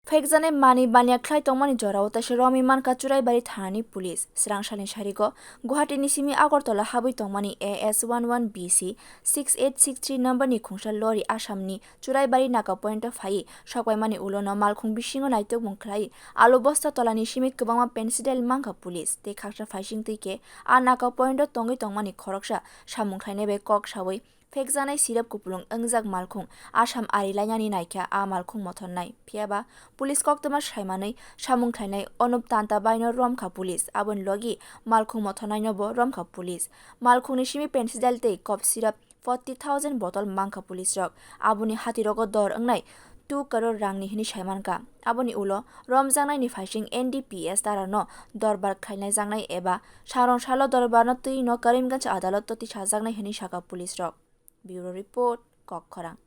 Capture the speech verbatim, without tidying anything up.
Phekjaknai manwi baniya khlai tongmani jorao teisa romwi mankha Churaibari thanani police. Swrangsalni sarigo Guwahati ni simi Agartala habwi tongmani A S one one B C six eight six three number ni khungsa lorry Assam ni Churaibari Naka point o phaiwi sokpaimani ulo no malkhung bisingo naitukmung khlai alu bosta tolani simi kwbangma penicillin mankha police tei khaksa phaising twi khe a Naka point o tongwi tongmani khoroksa samung khlainai bai kok sawi phekjaknai sirap kupulung wngjak malkhung Assam ari lainani naikha a malkhung mothornai. Phiyaba police koktwma saimanwi samung khlainai Anup Tanta baino romkha police, aboni logi malkhung mothornaino bo romkha police. Malkhungni simi penicillin tei cough syrup forty thousand bottle mankha police rok. Aboni hatirogo dor wngnai two crore rangni hwnwi saimankha. Aboni ulo romjaknaini phaising N D P S tarano dorbar khlainaijaknai eba sarong salo dorbarno twino Karimganj adaloto tisajaknai hwnwi sakha police rok. Bureau Report, Kokkhorang.